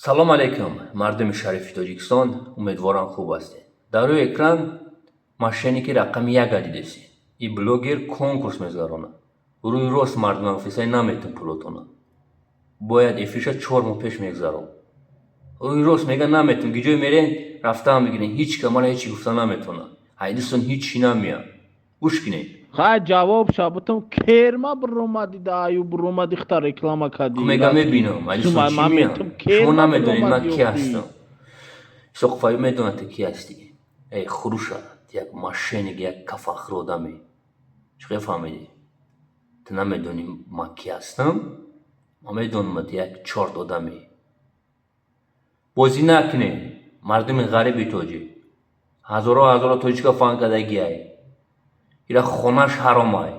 Салом алейкум, мардуми шарифи Тоҷикистон, умедворам, хуб ҳастед. Дар рӯи экран мошенники рақами яка дидесед. И блогер конкурс мегузаронад. Рӯи рост мардума гуфтесай: «Наметун пулотона». Бояд эфирша 4 моҳ пеш мегузарон. Рӯи рост мега: «Наметун, гиҷое мерен, рафтаам бигирен, ҳеҷ ка мара ҳечи гуфта наметонад. Ҳайдисон ҳичи намеяд». Гӯш кунед. Хай, ҷавоб шабутам, керма биромади, аю биромади, хта реклама кади. Мега: «Мебинам, ҳайдисон чӣ меяд? Шумо намедонед, ман ки ҳастам. Исоқ Фаюм медонад, ту ки ҳастӣ. Эй хуруша, як мошенник, як кафахӯр одаме. Чӣ хел фаҳмидӣ? Ту намедонӣ, ман ки ҳастам? Ман медонам, ту як чорт одаме. Бозӣ накунед, мардуми ғариби тоҷик. Ҳазорҳо ҳазорҳо тоҷика фан кардагиай. Ира хонаш ҳаромай.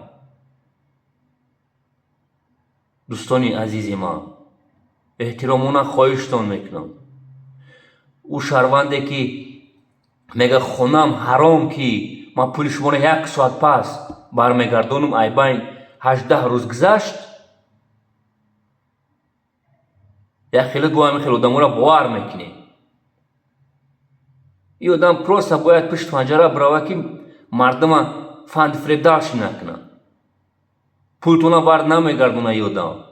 Дӯстони азизи ман, эҳтиромона хоҳиштон мекунам. Ӯ шаҳрванде, ки мега: «Хонам ҳаром, ки ман пули шуморо як соат пас бармегардонам», айбайн 18 рӯз гузашт, як хеле бо ҳамин хел одаморо бовар мекунем. Ин одам просто бояд пушти панҷара бирава, ки мардума фанди фиреб дарши накунад. Пултона бар намегардона ин одам.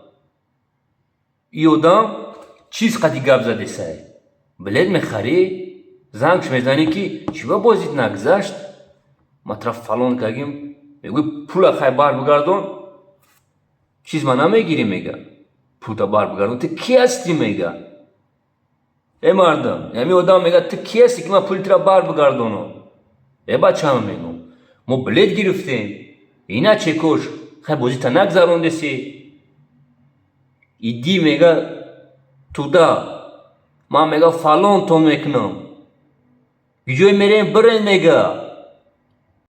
Ин одам чиз қади гап задесай. Билет мехарӣ, зангш мезанӣ, ки чӣ ба бозит нагузашт? Ма тараф фалон кагим, мегӯй: «Пула хай бар бигардон, чиз ма намегирӣ», мега. «Пулта бар бигардон, ту ки ҳастӣ?» мега. Э мардам, ҳамин одам мега: «Ту ки ҳастӣ, ки ман пули тура бар бигардонам?» Э бачаам, мегӯм, мо билет гирифтем, ина чекош, хай бозита нагзарондеси. «Иди, мега, туда, ман, мега, фалонтон мекунам, ҷое мерем, бирен», мега.